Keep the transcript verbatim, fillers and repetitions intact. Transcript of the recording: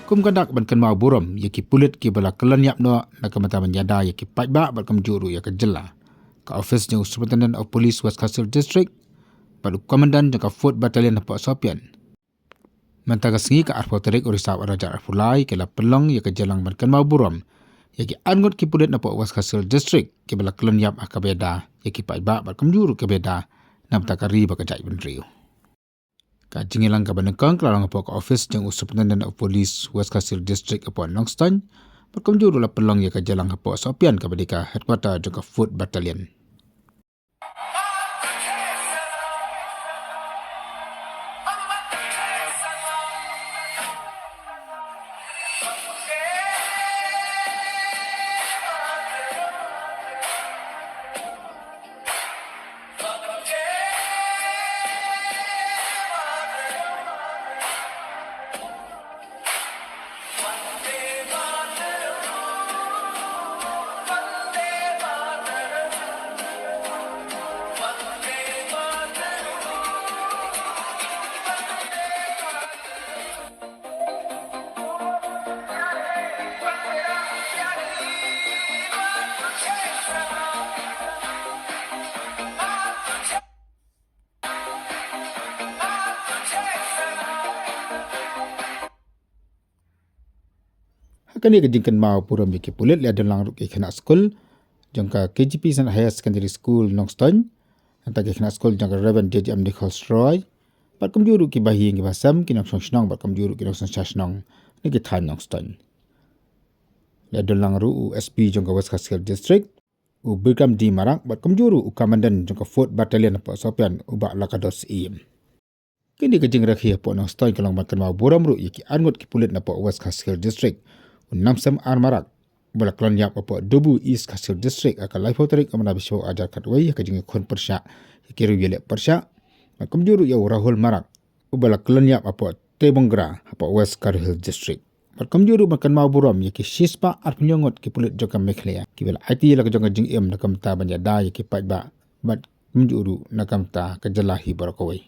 Kum ka dak ban kynmaw burom ïa ki pulit kiba la kyllon ïap noh na ka bynta ban ïada ïa ki paidbah bad kumjuh ruh ïa ka jylla, ka ophis jong u Superintendent of Police West Khasi Hills District bad u Commandant jong ka Fourth Battalion hapoh Sohpian, mynta ka sngi ka arphew tarik u Risaw arhajar arphew lai ki la pynlong ïa ka jingïalang ban kynmaw burom ïa ki arngut ki pulit napoh West Khasi Hills District kiba la kyllon ïap ha kaba ïada ïa ki paidbah bad kumjuh ruh kaba ïada na ka bynta ka ri bad ka jaitbynriew. Ka jingïalang kaba nyngkong ka la long hapoh ka ophis jong u Superintendent of Police West Khasi Hills District hapoh Nongstoiñ bad kumjuh ruh la pynlong ïa ka jingïalang hapoh Sohpian kaba dei ka headquarter jong ka Fourth Battalion. Ha kane ka jingkynmaw burom ïa ki pulit la don lang ruh ki khynnah skul jong ka K G P Senior Higher Secondary School Nongstoiñ, nangta ki khynnah skul jong ka Reverend J J M Nichols Roy bad kumjuh ruh ki bahaïing ki bahasem, ki nongshong shnong bad kumjuh ruh ki nongsynshar shnong na ki thaiñ Nongstoiñ. La don lang ruh u S P jong ka West Khasi Hills District, u Bikram D Marak bad kumjuh ruh u Commandant jong ka Fourth Battalion hapoh Sohpian, u Bah Lakados Ïem. Kine ki jingrakhe hapoh Nongstoiñ ka long ban kynmaw burom ruh ïa ki arngut ki pulit napoh West Khasi Hills District, u Namsem R Marak uba la kyllon ïap hapoh Dubu, East Khasi Hills District, ha ka laiphew tarik u Mynta bishwa arhajar khatwei ha ka jingïakhun pyrshah ïa ki riew ïaleh pyrshah, bad kumjuh ruh ïa u Rahul Marak uba la kyllon ïap hapoh Teibongra hapoh West Garo Hills District. Bad kumjuh ruh ban kynmaw burom ïa ki shispah arphew hynñiew ngut ki pulit jong ka Meghalaya kiba la aiti ïa la ka jong ka jingim na ka bynta ban ïada ïa ki paidbah bad kumjuh ruh na ka bynta ka jylla hi baroh kawei.